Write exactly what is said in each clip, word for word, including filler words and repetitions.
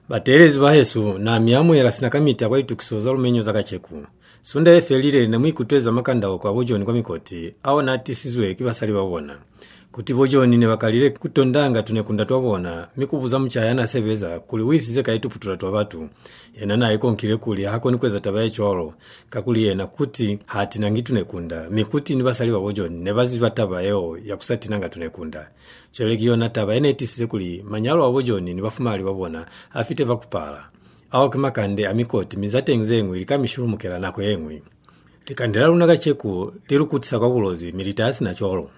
Bateelezi bahesu, na mi amuhela sina kamita kwa litukiso za lumenyo za kaceku. Sunda ye felile, ne mu ikutweza makandauko a bo John kwa mikoti, ao na tisizwe ki basali ba bona. Kuti bo John ne ba kalile ku tondanga tunekunda twa bona, mi ku buza mucaha ya na sebeza kuli u isize kai tuputula twa batu. Yena na ikonkile kuli ha koni ku eza taba ye cwalo, kakuli yena kuti ha tinangi tunekunda, mi kuti ni basali ba bo John ne ba ziba taba yeo ya ku sa tinanga tunekunda. Cwale ki yona taba ye ne tisize kuli manyalo a bo John ni bafumahali ba bona a fite fa ku pala. Ao ki makande a mikoti, mi za teñi ze ñwi li ka mi shulumukela nako ye ñwi. Likande la luna kaceku li lu kutisa kwa Bulozi, mi li taha sina cwalo.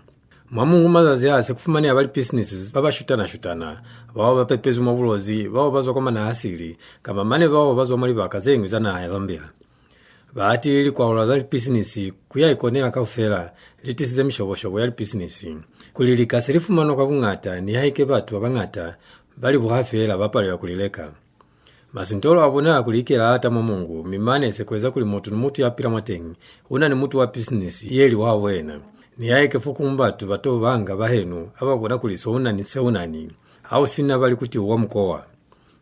Mwa muñwi mazazi a se ku fumaneha ba lipisinisi ba ba shutana-shutana, bao ba pepezwi mwa Bulozi, bao ba zwa kwa manaha a sili, kamba mane bao ba zwa mwa libaka ze ñwi za naha ya Zambia. Ba atile likwaula za lipisinisi ku ya ikonela kaufela, li tisize mishobo-shobo ya lipisinisi, kuli lika se li fumanwa kwa buñata, nihaike batu ba bañata ba li buha feela, ba palelwa ku li leka. Masintolo a bonala kuli ikela a ata mwa Mongu, mi mane se ku eza kuli mutu ni mutu ya pila mwateñi u na ni mutu wa pisinisi ye li wa wena. Nihaike fokuñwi batu ba to banga bahenu ha ba bona kuli se u na ni se u na ni, ha u si na ba li kuti u wa mukowa.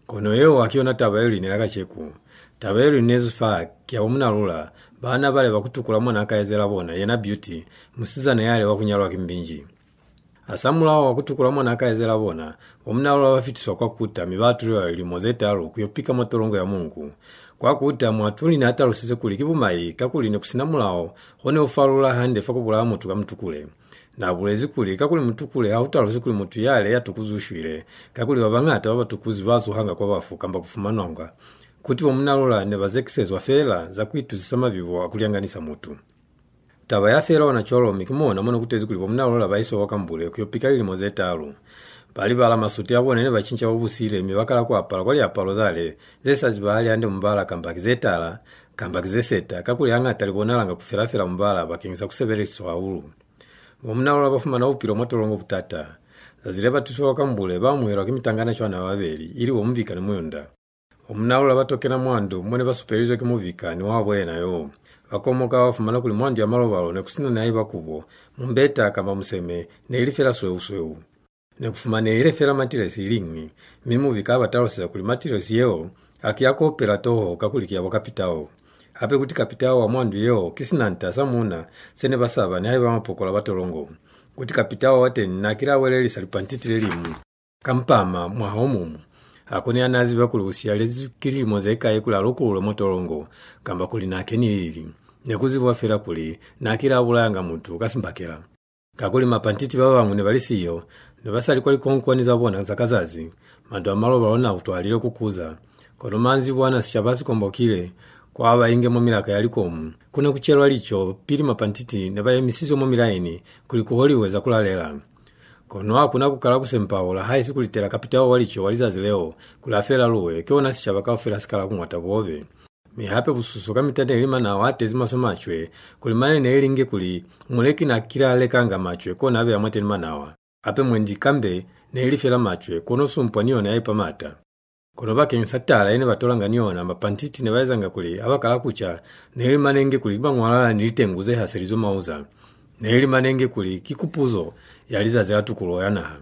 Kono yeo haki yona taba ye lu inela kaceku. Taba ye lu inezwi fa ki ya bo Munalula, baana bale ba ku tukula mwanaa kaezela bona, yena Beauty, musizana yale wa ku nyalwa ki Mbinji. Hasamulaho wa ku tukula mwanaa kaezela bona, bo Munalula ba fitiswa kwa kuta mi ba atulelwa lilimo ze talu ku yo pika mwa tolongo ya Mongu. Kwa kuta, muatuli n'a talusize kuli ki bumai, kakuli ne ku si na mulao o ne u falula hande fa ku bulaya mutu ka mutukule. N'a bulezi kuli, kakuli mutukule ha u talusi kuli mutu yale ya tukuzwi u shwile, kakuli ba bañata ba ba tukuzwi ba zuhanga kwa bafu kamba ku fumanwanga. Kuti bo Munalula ne ba zekisezwa feela za ku itusisa mabibo a ku lyanganisa mutu. Taba ya fela ona cwalo, mi ki mona mo ne ku tezi kuli bo Munalula ba iswa kwa Kambule ku yo pika lilimo ze talu. Ba libala masuti a bona ne ba cinca bo busile, mi ba kala ku apala kwa liapalo zale ze sa zibahali hande mubala, kamba ki ze tala, kamba ki ze seta, kakuli hañata li bonalanga ku fela-fela mubala bakeñisa ku sebeliswa hahulu. Bo Munalula ba fumana bupilo mwa tolongo butata. Zazi le ba tuswa kwa Kambule, ba amuhelwa ki mitangana cwana ba babeli, ili bo Mubika ni Muyunda. Bo Munalula ba to kena mwa ndu mo ne ba supelizwe ki Mubika ni wa bo yena yo. Ba komoka, ba fumana kuli mwa ndu ya malobalo ne ku si na nihaiba kubo, mumbeta kamba museme, ne ili fela sweu-sweu. Ne ku fumanehile fela matilesi iliñwi, mi Mubika a ba taluseza kuli matilesi yeo ha ki ya ku opela toho, kakuli ki ya bo kapitao. Hape kuti kapitao wa mwa ndu yeo ki sinanta sa muuna se ne ba saba nihaiba mapokola ba tolongo. Kuti kapitao wa teñi n'a kile a welelisa lipantiti le liñwi ka mpama mwaha o muñwi. Ha ku ni ya n'a ziba kuli u siyalezwi ki lilimo ze kai kuli a lukululwe mwa tolongo, kamba kuli n'a keni lili. Ne ku zibwa fela kuli n'a kile a bulayanga mutu ka simbakela. Kakuli mapantiti ba bañwi ne ba li siyo, ne ba sa li kwa likonkwani za bona za ka zazi, mandu a malobalo n'a utwahalile ku kuza. Kono manzibwana sicaba si kombokile, kwa ba inge mwa milaka ya likomu. Ku ne ku celwa lico, pili mapantiti ne ba yemisizwe mwa milaini kuli ku holiwe za ku lalela. Kono ha ku na ku kala ku sempaula, haisi ku litela kapitao wa lico wa lizazi leo, kuli a fela luwe, ki ona sicaba kaufela si kala ku ñwata buhobe. Mi hape bususo kamita ne li manawa a tezi maswe macwe, kuli mane ne li inge kuli muleki n'a kile a lekanga macwe kona a beya mwateni manawa. Hape mwendi kambe ne li fela macwe, kono sumpwa ni yona ya ipa maata. Kono bakeñisa tala ye ne ba tolanga ni yona, mapantiti ne ba ezanga kuli ha ba kala ku ca, ne li mane inge kuli ki mañwalala ni litengu ze haselizwe mauza. Ne li mane inge kuli ki kupuzo ya lizazi la tukuluho ya naha.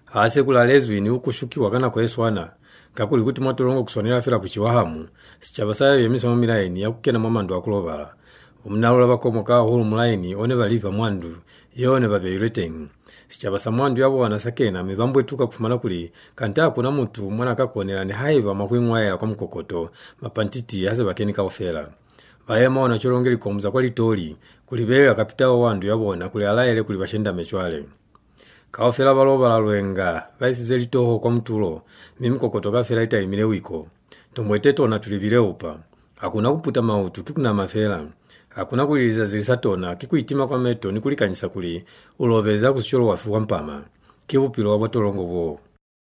Ha se ku lalezwi ni ku kushukiwa ka nako ye swana, kakuli kuti mwa tolongo ku swanela fela ku ciwa hamu, sicaba sa yo yemiswa mwa milaini ya ku kena mwa mandu a ku lobala. Bo Munalula ba komoka hahulu mulaini o ne ba liba mwa ndu yeo ne ba beilwe teñi. Sicaba sa mwa ndu ya bona sa kena, mi ba mbwetuka ku fumana kuli kanta ha ku na mutu mwa n'a ka konela nihaiba mwa ku iñwaela kwa mukokoto, mapantiti ha se ba keni kaufela. Ba yema ona cwalo nge likomu za kwa litoli, ku libelela kapitao wa ndu ya bona kuli a laele kuli ba shendame cwale. Kaufela ba lobala lwenga, ba isize litoho kwa mutulo, mi mikokoto kaufela i talimile wiko. Tumbwete tona tu libile upa. Ha ku na ku puta mautu, ki ku nama fela. Ha ku na kuli lizazi li sa tona, ki ku itima kwa meto ni ku likanyisa kuli u lobezi ha ku si cwalo wa fiwa mpama. Ki bupilo bwa bwa tolongo bo.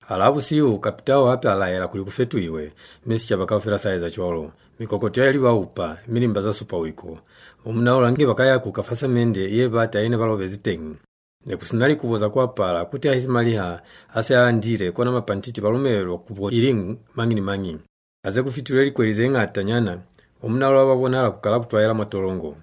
Hala busihu, kapitao hape a laela kuli ku fetuiwe, mi sicaba kaufela sa eza cwalo. Mikokoto ya liba upa, mi limba za supa wiko. Bo Munaula nge ba ka yakuka fa samende ye bata ye ne ba lobezi teñi. Ne ku si na likubo za ku apala, kuti haisi maliha a se a andile, kona mapantiti ba lumelelwa kubo iliñwi mañi ni mañi. Ha se ku fitile likweli ze ñata nyana, bo Munaula ba bonahala ku kala ku twaela mwa tolongo.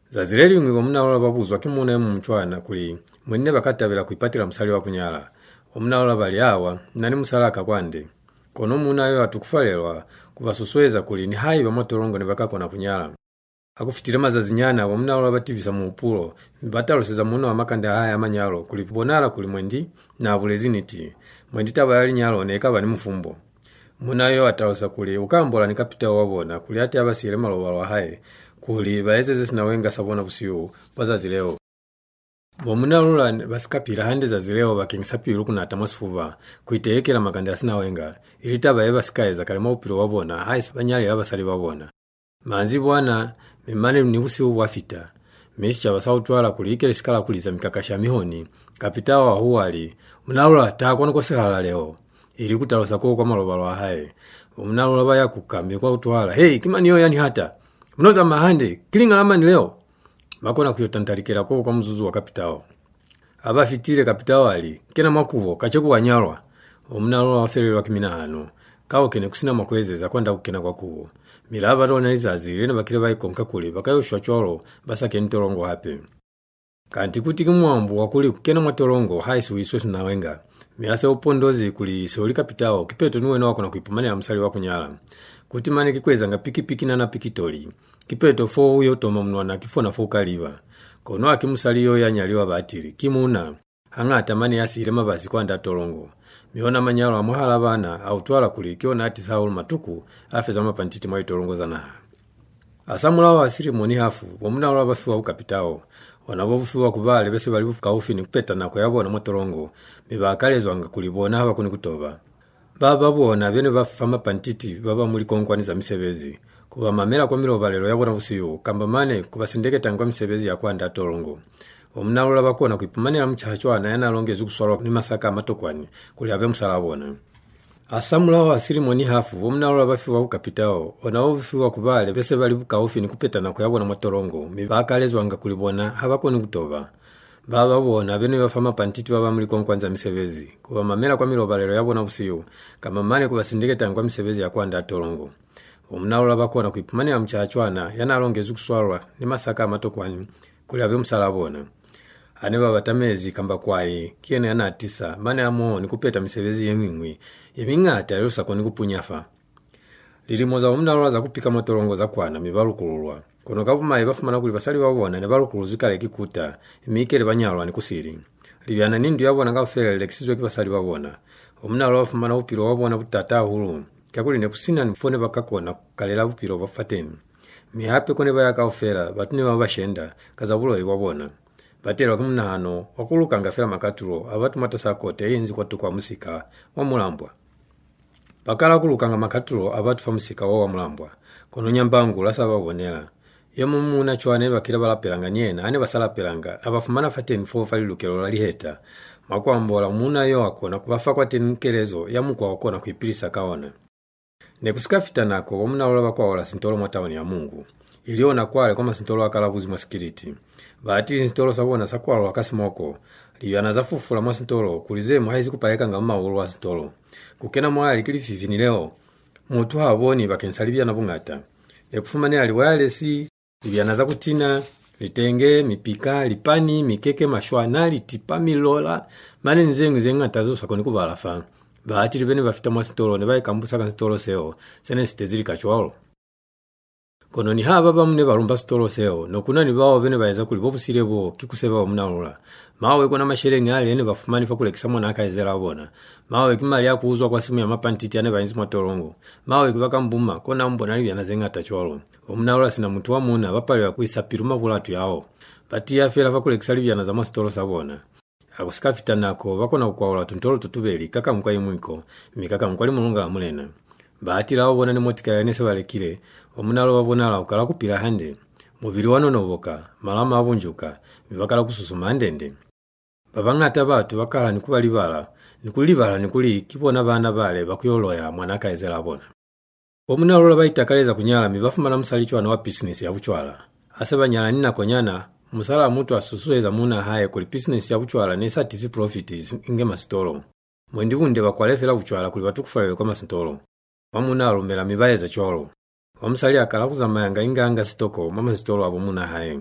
Zazi le liñwi bo Munaula ba buzwa ki muuna yo muñwi cwana kuli mwendi ne ba ka tabela ku ipatela musali wa ku nyala. Bo Munaula ba li, "Awa, na ni musalaa ka kwande." Kono muuna yo a tukufalelwa ku ba susueza kuli nihaiba mwa tolongo ne ba ka kona ku nyala. Ha ku fitile mazazinyana, bo Munalula ba tibisa muhupulo, mi ba taluseza muuna wa makande a hae a manyalo kuli ku bonahala kuli mwendi n'a bulezi niti. Mwendi taba ya linyalo ne i ka ba ni mufumbo. Muuna yo a talusa kuli u ka ambola ni kapitao wa bona kuli a te a ba siile malobalo a hae, kuli ba ezeze sinawenga sa bona busihu bwa zazi leo. Bo Munalula ne ba si ka pila hande zazi leo bakeñisa pilu ku nata mwa sifuba, ku itehekela makande a sinawenga, ili taba ye ba si ka eza kale mwa bupilo bwa bona haisi ba nyalela basali ba bona. Manzibwana, mi mane ni busihu bwa fita, mi sicaba sa utwala kuli ikele si kala ku liza mikakashi ya mihoni. Kapitao a huwa a li, "Munalula, taha kwanu kwa sihalala leo," ili ku talusa koo kwa malobalo a hae. Bo Munalula ba ya ku ka, mi kwa utwala, "Hei, ki mañi yo ya ni hata? Mu no zamaya hande, ki liña la mañi leo?" Ba kona ku yo tantalikela koo kwa muzuzu wa kapitao. Ha ba fitile, kapitao a li, "Kena mwa kubo, kacenu wa nyalwa." Bo Munalula wa felelwa ki minahano, ka u kene ku si na mwa ku ezeza kwand'a ku kena kwa kubo. Mi la ba lona lizazi le ne ba kile ba ikonka kuli ba ka yo shwa cwalo ba sa keni tolongo hape. Kanti kuti ki muambo wa kuli ku kena mwa tolongo haisi u iswe sinawenga, mi ha se u pondozi kuli se u li kapitao, kipeto ni wena wa kona ku ipumanela musali wa ku nyala. Kuti mane ki ku ezanga pikipiki nana pikitoli, kipeto fo u yo toma munwana ki fona fo u ka liba. Kono haki musali yo ya nyaliwa batili, ki muuna. Hañata mane ya siile mabazi kwand'a tolongo. Mi ona manyalo a mwahal'a bana a utwala kuli ki ona a tisa hahulu matuku a feza mapantiti mwa litolongo za naha. Hasamulaho wa silimo ni hafu, bo Munalula ba fiwa bukapitao, bona bo bu fiwa ku bale be se ba li bukaufi ni ku peta nako ya bona mwa tolongo, mi ba akalezwanga kuli bona ha ba koni ku toba. Ba ba bona be ne ba fa mapantiti ba ba mu likonkwani za misebezi, ku ba mamela kwa milobalelo ya bona busihu, kamba mane ku ba sindeketanga kwa misebezi ya kwand'a tolongo. Bo Munalula ba kona ku ipumanela mucaha cwana ya n'a longezwi ku swalwa ni masaka a matokwani kuli a be musal'a bona. Hasamulaho wa silimo ni hafu, bo Munalula ba fiwa bukapitao, bona bo bu fiwa ku bale be se ba li bukaufi ni ku peta nako ya bona mwa tolongo, mi ba akalezwanga kuli bona ha ba koni ku toba. Ba ba bona be ne ba fa mapantiti ba ba mu likonkwani za misebezi, ku ba mamela kwa milobalelo ya bona busihu, kamba mane ku ba sindeketanga kwa misebezi ya kwand'a tolongo. Bo Munalula ba kona ku ipumanela mucaha cwana ya n'a longezwi ku swalwa ni masaka a matokwani kuli a be musal'a bona. Ha ne ba bata mezi kamba kwai, ki yena ya n'a tisa, mane hamoho ni ku peta misebezi ye miñwi ye miñata ye lu sa koni ku punya fa. Lilimo za bo Munalula za ku pika mwa tolongo za kwana, mi ba lukululwa. Kono ka bumai ba fumana kuli basali ba bona ne ba lukuluzwi kale ki kuta, mi ikele ba nyalwa ni ku sili. Libyana ni ndu ya bona kaufela li lekisizwe ki basali ba bona. Bo Munalula ba fumana bupilo bwa bona butata hahulu, kakuli ne ku si na ni fo ne ba ka kona ku kalela bupilo bwa fateni. Mi hape ko ne ba ya kaufela, batu ne ba ba shenda ka za buloi bwa bona. Ba telwa ki munahano wa ku lukanga fela makatulo a batu mwatas'a kota ye inzi kwatuko a musika wa Mulambwa. Ba kala ku lukanga makatulo a batu fa musika wo wa Mulambwa, kono Nyambangu la sa ba bonela. Yo muñwi muuna cwana ye ba kile ba lapelanga ni yena, ha ne ba sa lapelanga, a ba fumana fateni foo fa lilukelo la liheta. Mwa ku ambola, muuna yo a kona ku ba fa kwateni kelezo ya mukwa wa kona ku ipilisa ka ona. Ne ku si ka fita nako, bo Munalula ba kwaula sintolo mwa tauni ya Mungu, ili ona kwale kwa masintolo a Kalabuzi mwa Sikiliti. Baatili sintolo sa bona sa kwalwa ka simoko. Libyana za fufula mwa sintolo kuli ze mu haisi ku payekanga mwa mahulu a sintolo. Ku kena mwahali ki lififi ni leo mutu ha boni bakeñisa libyana buñata. Ne ku fumaneha liwayalesi, libyana za ku tina, litenge, mipika, lipani, mikeke, mashwana, litipa, milola, mane ni ze ñwi ze ñata ze u sa koni ku bala fa. Baatili be ne ba fita mwa sitolo ne ba ikambusa ka sitolo seo se ne si tezi lika cwalo. Kono niha ba bañwi ne ba lumba sitolo seo, ne ku na ni bao be ne ba eza kuli bo bu sile bo ki ku seba bo Munalula. Mawe kona masheleñi ale ne ba fumani fa ku lekisa mwanaa kaizela bona. Mawe ki mali a ku uzwa kwa simu ya mapantiti a ne ba inzi mwa tolongo. Mawe ki ba kambuma, kona mu bona libyana ze ñata cwalo. Bo Munalula sina mutu wa muuna ba palelwa ku isa pilu mabulatu ao. Ba tiya fela fa ku lekisa libyana za mwa sitolo sa bona. Ha ku si ka fita nako, ba kona ku kwaula tuntolo to tubeli, ka kañwi kwa Imwiko, mi ka kañwi kwa Limulunga la Mulena. Ba atila ho bona ni motika ya ne se ba lekile, bo Munalula ba bonala ku kala ku pila hande. Mubili wa nonoboka, malama a bunjuka, mi ba kala ku susuma hande-nde. Ba bañata batu ba kala ni ku ba libala, ni ku libala ni kuli ki bona baana bale ba ku yo loya mwanaa kaizela bona. Bo Munalula ba itakaleza ku nyala, mi ba fumana musali cwana wa pisinisi ya bucwala. Ha se ba nyalani nakonyana, musalaa mutu a susueza muunaa hae kuli pisinisi ya bucwala ne i sa tisi pulofiti inge masitolo. Mwendi bunde ba kwale fela bucwala kuli ba tukufalelwe kwa masitolo. Wa muuna a lumela, mi ba eza cwalo. Wa musali a kala ku zamayanga inge a nga sitoko mwa masitolo a bo muunaa hae.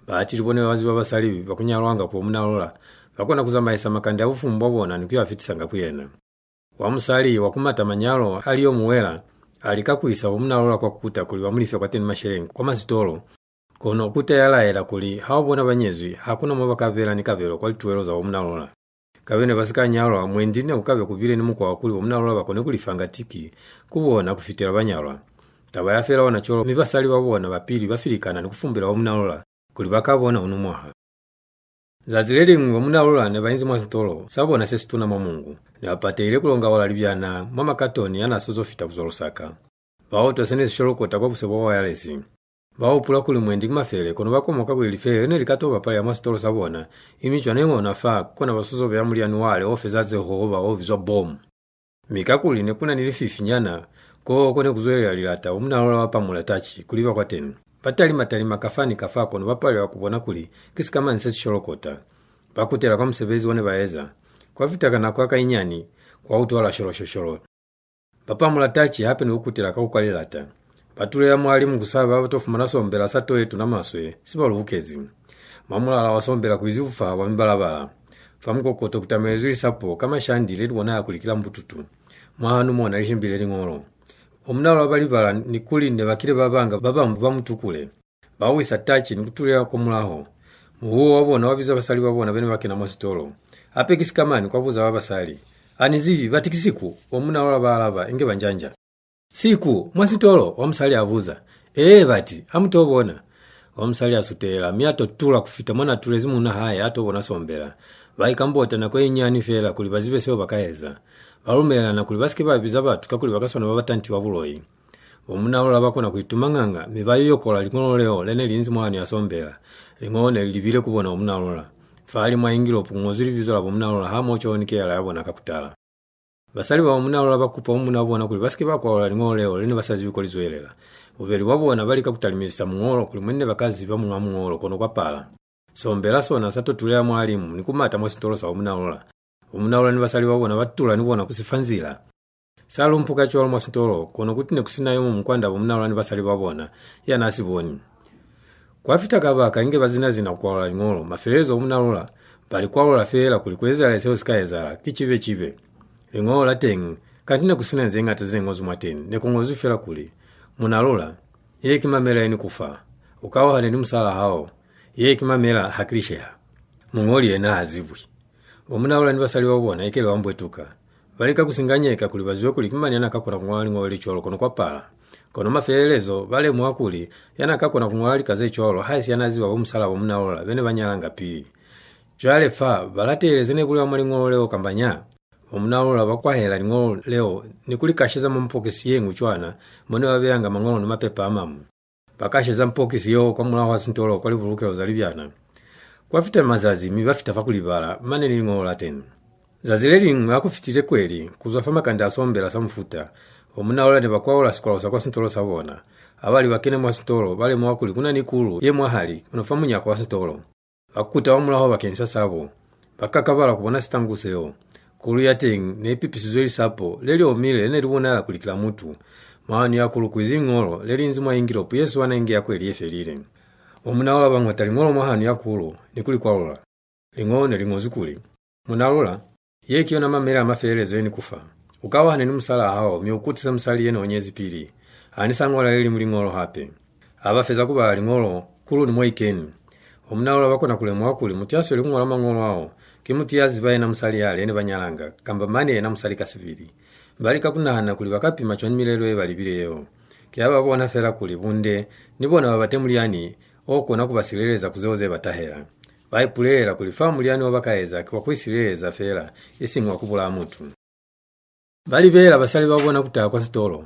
Baatili bo ne ba ziba basali ba ku nyalwanga ku bo Munalula, ba kona ku zamaisa makande a bufumu bwa bona ni ku yo a fitisanga ku yena. Wa musali wa ku mata manyalo a li yo mu wela, a lika ku isa bo Munalula kwa kuta kuli ba mu life kwateni masheleñi kwa masitolo. Kono kuta ya laela kuli ha u bona ba nyezwi, ha ku na mo ba ka bela ni kabelo kwa lituwelo za bo Munalula. Kabe ne ba si ka nyalwa, mwendi ne ku ka be ku bile ni mukwa wa kuli bo Munalula ba kone ku lifanga tiki ku bona ku fitela ba nyalwa. Taba ya fela ona cwalo, mi basali ba bona ba pili ba filikana ni ku fumbela bo Munalula kuli ba ka bona uno mwaha. Zazi le liñwi bo Munalula ne ba inzi mwa sitolo sa bona se situna mwa Mungu. Ne ba patehile ku longa ola libyana mwa makatoni ya n'a sa zo fita ku zwa Lusaka. Ba utwa se ne si sholokota kwa buse bwa wayalesi. Ba hupula kuli mwendi ki mafele, kono ba komoka kuli lifehe le ne li ka to bapalela mwa sitolo sa bona, imi cwana ona fa, kona ba sa zo beya mulyani wale o feza ze hohoba o bizwa bomu. Mi kakuli ne ku na ni lififinyana, koo ko ne ku zwelela lilata, bo Munalula ba pamula tachi ku liba kwateni. Ba talima-talima kafa ni kafa kono ba palelwa ku bona kuli ki sikamañi se si sholokota. Ba kutela kwa musebezi o ne ba eza. Kwa fita ka nako ya kainyani, kwa utwahala sholo-sholo-sholo. Ba pamula tachi hape ni ku kutela ka ku kwa lilata. Ba tulela mwahalimu ku saba ba to fumana sombela sa to ye tuna maswe si ba lubukezi. Mwa mulala wa sombela ku izi bufaha bwa mibalabala. Fa mukokoto ku tamelezwi lisapo ka mashandi le li bonahala kuli ki la mbututu. Mwahanu mona li shimbile liñolo. Bo Munalula ba libala ni kuli ne ba kile ba banga ba bañwi ba mutukule. Ba wisa tachi ni ku tulela kwa mulaho. Muhuwo wa bona wa biza basali ba bona be ne ba kena mwa sitolo. Hape ki sikamañi? Kwa buza ba basali. Ha ni zibi, bati ki Siku, bo Munalula ba alaba inge ba njanja. Siku, mwa sitolo? Wa musali a buza. Ee, bati, ha mu to bona. Wa musali a sutela, mi a to tula ku fita mwa n'a tulezi muuna hae a to bona sombela. Ba ikambota nako ye nyani feela kuli ba zibe seo ba ka eza. Ba lumelelana kuli ba si ke ba biza batu kakuli ba ka swana ba ba tantiwa buloi. Bo Munalula ba kona ku ituma nganga, mi ba yokola liñolo leo le ne li inzi mwahanu ya sombela. Liñolo ne li libile ku bona bo Munalula. Fahalimu a ingilopu ku ñozwi libizo la bo Munalula hamoho cwalo ni keyala ya bona ka ku tala. Basali ba bo Munalula ba kupa bo muuna bona kuli ba si ke ba kwalula liñolo leo le ne ba sa zibi ko li zwelela. Bubeli bwa bona ba lika ku talimisisa muñolo kuli mwendi ne ba ka ziba muñ'a muñolo, kono kwa pala. Sombela sona sa to tulela mwahalimu ni ku mata mwa sitolo sa bo Munalula. Bo Munalula ni basali ba bona ba tula ni bona ku si fa nzila. Sa lumpuka cwalo mwa sitolo, kono kuti ne ku si na yo muñwi kwand'a bo Munalula ni basali ba bona ya n'a si boni. Kwa fita kabaka inge ba zina-zina ku kwalula liñolo, mafelelezo bo Munalula ba li kwalula feela kuli ku ezahale seo si ka ezahala, ki cibe-cibe. Liñolo la teñi, kanti ne ku si na ze ñata ze ne ñozwi mwateni, ne ku ñozwi feela kuli, Munalula, ye ki mamela ye ni ku fa. U kauhane ni musalaa hao. Ye ki mamela ha ki lisheha. Muñoli yena ha zibwi. Bo Munalula ni basali ba bona ikele ba mbwetuka. Ba lika ku singanyeka kuli ba zibe kuli ki mañi ya n'a ka kona ku ñola liñolo le cwalo kono kwa pala. Kono mafelelezo ba lemuha kuli ya n'a ka kona ku ñola lika ze cwalo haisi ya n'a ziba bo musalaa bo Munalula be ne ba nyalanga pili. Cwale fa ba latele ze ne buliwa mwa liñolo leo kamba nya? Bo Munalula ba kwahela liñolo leo ni ku li kasheza mwa mupokisi ye ñwi cwana mo ne ba beyanga mañolo ni mapepa a mañwi. Ba kasheza mupokisi yeo kwa mulaho wa sintolo kwa libulukelo za libyana. Kwa fita mazazi mi ba fita fa ku li bala mane ni liñolo la teñi. Zazi le liñwi ha ku fitile kweli ku zwa fa makande a sombela sa mufuta, bo Munalula ne ba kwaula sikwalo sa kwa sintolo sa bona. Ha ba li ba kene mwa sintolo, ba lemuha kuli ku na ni kulu ye mwahali kono fa munyako wa sintolo. Ba kuta wa mulaho bakeñisa sabo. Ba kakabala ku bona sitangu seo. Kulu ya teñi ne i pipisizwe lisapo le li omile le ne li bonahala kuli ki la mutu. Mwa hanu ya kulu ku inzi liñolo le li inzi mwa ingilopu ye swana inge ya kweli ye felile. Bo Munalula ba ñota liñolo mwa hanu ya kulu ni ku li kwalula. Liñolo ne li ñozwi kuli, Munalula, ye ki yona mamela a mafelelezo ye ni ku fa. U kauhane ni musalaa hao mi u kutise musali ye ne u nyezi pili. Ha ni sa ñola le liñwi liñolo hape. Ha ba feza ku bala liñolo, kulu ni mo i keni. Bo Munalula ba kona ku lemuha kuli mutu ya sweli ku ñola mañolo ao ki mutu ya ziba yena musali yale ne ba nyalanga, kamba mane yena musali ka sibili. Ba lika ku nahana kuli ba ka pima cwañi milelo ye ba libile yeo. Ki ha ba bona fela kuli bunde ni bona ba bate mulyani o kona ku ba sileleza ku zeo ze ba tahela. Ba ipulela kuli fa mulyani wa ba ka eza ki wa ku isileleza fela, isiñi wa ku bulaya mutu. Ba libelela basali ba bona ku taha kwa sitolo.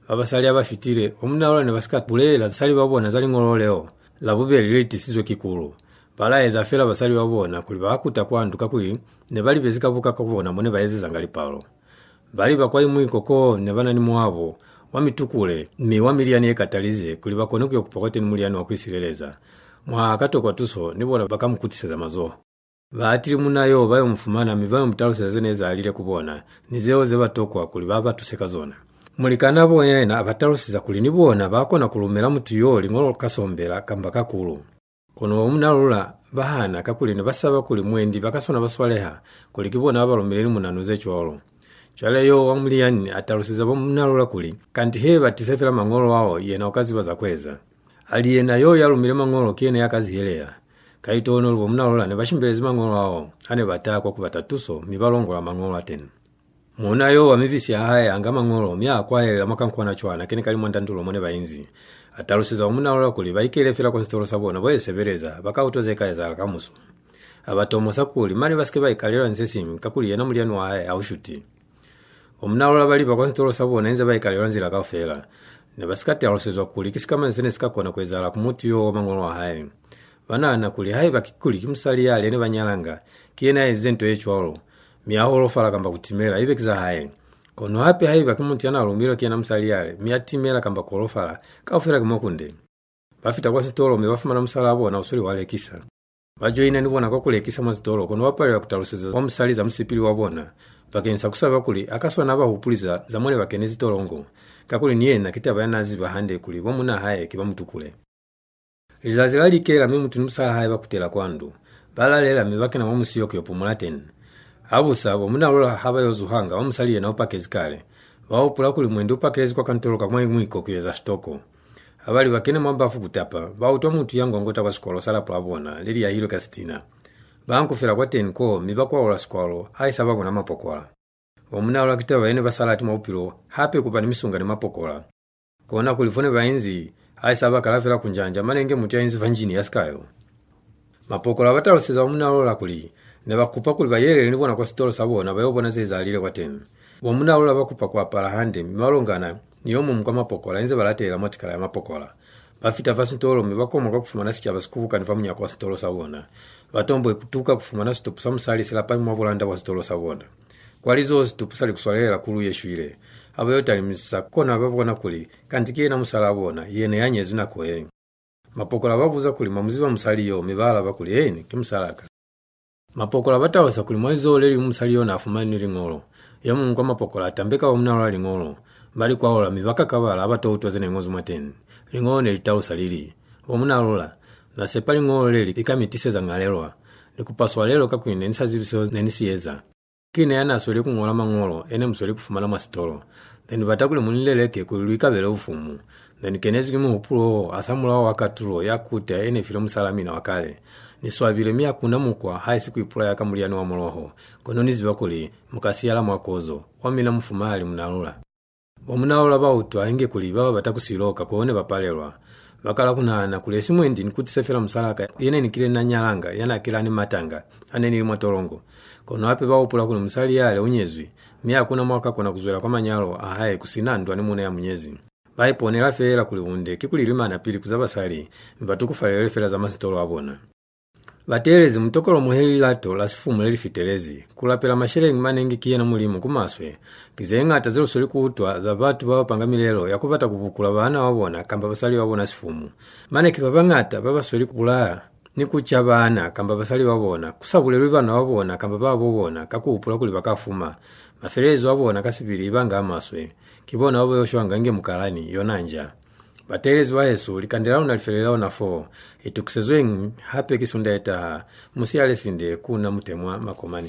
Ba basali ha ba fitile, bo Munalula ne ba si ka bulelela basali ba bona za liñolo leo la bubeli le li tisizwe ki kulu. Ba laeza fela basali ba bona kuli ba kuta kwa ndu kakuli ne ba libezi ka buka ka bona mo ne ba ezezanga lipalo. Ba liba kwa Imwiko koo ne ba na ni muabo wa mitukule mi wa milyani ye katalize kuli ba kone ku yo kupa kwateni mulyani wa ku isileleza. Mwaha a ka tokwa tuso, ni bona ba ka mu kutiseza mazoho. Ba atile muuna yo ba yo mu fumana mi ba yo mu taluseza ze ne ezahalile ku bona ni zeo ze ba tokwa kuli ba ba tuse ka zona. Mulikan'a bona yena a ba taluseza kuli ni bona ba kona ku lumela mutu yo liñolo ka sombela kamba ka kulu. Kono bo Munalula ba hana kakuli ne ba saba kuli mwendi ba ka swana ba swaleha kuli ki bona ba ba lumile limunanu ze cwalo. Cwale yo wa Muliani a taluseza bo Munalula kuli, kanti he ba tise fela mañolo ao, yena u ka ziba za ku eza. A li yena yo ya lumile mañolo ki yena ya ka ziheleha. Ka itonolo bo Munalula ne ba shimbelezi mañolo ao ha ne ba taha kwa ku bata tuso, mi ba longola mañolo a teñi. Muuna yo wa mibisi ya hae a nga mañolo, mi a kwahelela mwa kankwana cwana ke ne ka li mwa ndandulo mo ne ba inzi. A taluseza bo Munalula kuli ba ikele fela kwa sitolo sa bona bo ye sebeleza, ba ka utwa ze ka ezahala kamuso. A ba tomosa kuli mane ba si ke ba ikalelwa ni se siñwi, kakuli yena mulyani wa hae ha u shuti. Bo Munalula ba liba kwa sitolo sa bona inze ba ikalelwa nzila kaufela. Ne ba si ka talusezwa kuli ki sikamañi se ne si ka kona ku ezahala ku mutu yo wa mañolo a hae. Ba nahana kuli haiba kikuli ki musali yale ne ba nyalanga, ki yena ya ezize nto ye cwalo, mi a holofala kamba ku timela, ibe ki za hae. Kono hape haiba ki mutu ya n'a lumilwe ki yena musali yale, mi a timela kamba ku holofala, kaufela ki mwa kunde. Ba fita kwa sitolo mi ba fumana musalaa bona u sweli wa lekisa. Ba joina ni bona kwa ku lekisa mwa sitolo, kono ba palelwa ku taluseza wa musali za musipili wa bona, bakeñisa ku saba kuli a ka swana a ba hupulisa za mo ne ba kenezi tolongo, kakuli ni yena ki taba ya n'a ziba hande kuli bo munaa hae ki ba mutukule. Lizazi la likela mi mutu ni musalaa hae ba kutela kwa ndu. Ba lalela mi ba kena mwa musiyo ku yo pumula teñi. Habusa, bo Munalula ha ba yo zuhanga, wa musali yena u pakezi kale. Ba hupula kuli mwendi u pakelezi kwa kantolo ka mwa Imwiko ku yo eza sitoko. Ha ba li ba kene mwa bafu ku tapa, ba utwa mutu ya ngongota kwa sikwalo sa lapo la bona le li yahilwe ka sitina. Ba nkufela kwateñi koo mi ba kwaula sikwalo haisa ba bona mapokola. Bo Munalula ki taba ye ne ba sa lati mwa bupilo hape ku ba ni misunga ni mapokola. Kona kuli fo ne ba inzi, haisa ba kala fela ku njanja mane inge mutu ya inzi fa njini ya sikayo. Mapokola ba taluseza bo Munalula kuli ne ba kupa kuli ba yelele ni bona kwa sitolo sa bona ba yo bona ze ezahalile kwateñi. Bo Munalula ba kupa ku apala hande mi ba longana ni yo muñwi kwa mapokola inze ba latelela motikala ya mapokola. Ba fita fa sitolo mi ba komoka ku fumana sicaba si kubukani fa munyako wa sitolo sa bona. Ba tombwe ku tuka ku fumana situpu sa musali si lapami mwa bulanda bwa sitolo sa bona. Kwa lizoho situpu sa li ku swalelela kulu ye shwile. Ha ba yo talimisisa kona ba bona kuli kanti ki yena musalaa bona, yena ya nyezwi nako ye. Mapokola ba buza kuli, mwa mu ziba musali yo, mi ba alaba kuli, eeni, ki musalaa ka. Mapokola ba talusa kuli mwa lizoho le liñwi musali yo n'a fumanwi liñolo. Yo muñwi kwa mapokola a tambeka bo Munalula liñolo. Ba li kwaula mi ba kakabala ha ba to utwa ze ne ñozwi mwateñi. Liñolo ne li talusa li li, bo Munalula, na sepa liñolo le li ka mi tiseza ñalelwa. Ni kupa swalelo kakuli ne ni sa zibi seo ne ni si eza. Ki na ya n'a sweli ku ñola mañolo e ne mu sweli ku fumana mwa sitolo. Ne ni bata kuli mu ni leleke kuli lu ikabele bufumu. Ne ni kenezwi ki muhupulo o hasamulaho wa katulo ya kuta ye ne file musalaa mina wa kale. Ni swabile mi ha ku na mukwa haisi ku ipulaya ka mulyani wa muloho, kono ni ziba kuli mu ka siyala mwa kozo. Wa mina mufumahali Munalula. Bo Munalula ba utwa inge kuli ba ba bata ku siloka koo ne ba palelwa. Ba kala ku nahana kuli esi mwendi ni kutise fela musalaa ka ye ne ni kile na nyalanga ya n'a kile a ni matanga ha ne ni li mwa tolongo. Kono hape ba hupula kuli musali yale u nyezwi, mi ha ku na mwa ka kona ku zwela kwa manyalo a hae ku si na ndwa ni muuna ya mu nyezi. Ba iponela feela kuli bunde ki ku lilimana pili ku za basali, mi ba tukufalelwe feela za masitolo a bona. Ba teelezi mutokolomohe lilato la sifumu le li fitelezi. Ku lapela masheleñi mane inge ki yena Mulimu ku maswe. Ki ze ñata ze lu sweli ku utwa za batu ba ba panga milelo ya ku bata ku bukula baana ba bona kamba basali ba bona sifumu. Mane ki ba bañata ba ba sweli ku bulaya ni ku ca baana kamba basali ba bona, ku sa bulelwi bana ba bona kamba babo bona ka ku hupula kuli ba ka fuma. Mafelelezo a bona ka sibili i banga a maswe. Ki bona ba ba yo shwanga inge mukalani, yona nja. Bateelezi ba hesu, likande la luna li felela ona foo. Itukisezweñi hape ki Sunda ye taha. Mu siyale sinde ku na Mutemwa Makomani.